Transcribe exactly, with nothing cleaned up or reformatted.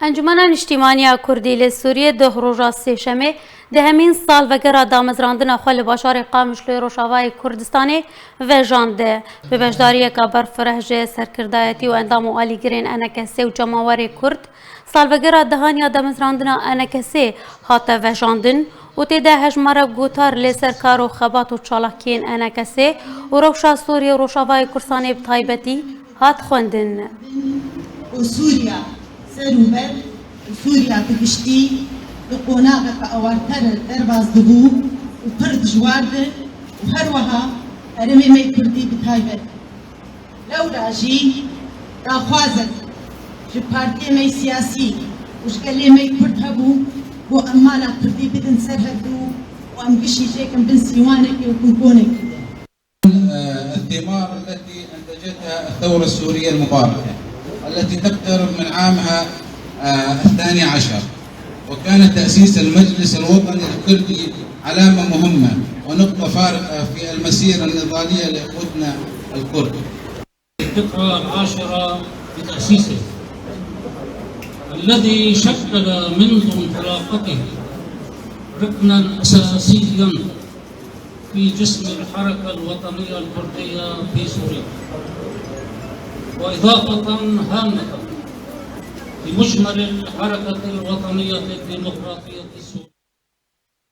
Encûmena Niştîmaniya Kurdî li Sûriyê di roja Sêşemê di hemîn salvegera damezrandina xwe li bajarê Qamişloyê Rojavayê Kurdistanê vejand. Bi beşdariyeka berfireh ji serkirdayetî û endam û alîgirên E N K S ê û cemawerê Kurd, salvegera dehan ya damezrandina E N K S ê hate vejandin û tê de hejmarek gotar li ser kar û xebat û çalakiyên E N K S ê û rewşa Sûriyê û Rojavayê Kurdistanê bi taybetî hat xwendin. Û Sûriya ser û ber û Sûriya bi giştî di qonaxeke awarter derbas dibû û pir dijwar bi û her wiha herêmê me kurdî bi taybet. Lewra jî daxwazek ji partiyê me siyasî û ji gelê me kurd hebû ku em mala kurdî bidin ser hevdû û em gişî jêkin bin sîwanekê û bin konekî de. الثمار التي أنتجتها الثورة السورية المباركة التي تقترب من عامها، آه، الثاني عشر، وكان تأسيس المجلس الوطني الكردي علامة مهمة ونقطة فارقة في المسيرة النضالية لإخوتنا الكرد. الذكرى العاشرة لتأسيسه، الذي شكل منذ انطلاقته ركنا أساسيا في جسم الحركة الوطنية الكردية في سوريا، وإضافة هامة لمجمل الحركة الوطنية الديمقراطية السورية.